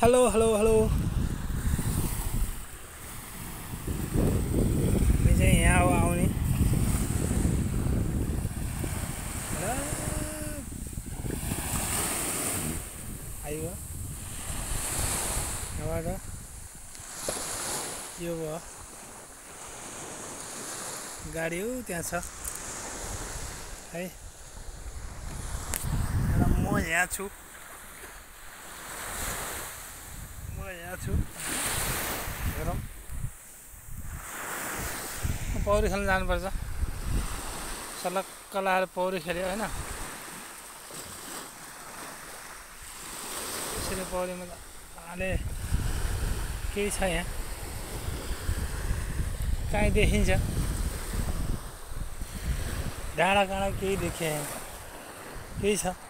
hello hello hello me चाहिँ यहाँ हो आउने आइयो यहाँबाट यो भयो गाडी हो त्यहाँ छ है र म यहाँ छु हेरौँ पौडी खेल्न जानुपर्छ सलक्क लाएर पौडी खेल्यो होइन त्यसरी पौडीमा हाले केही छ यहाँ कहीँ देखिन्छ डाँडा काँडा केही देखिएन केही छ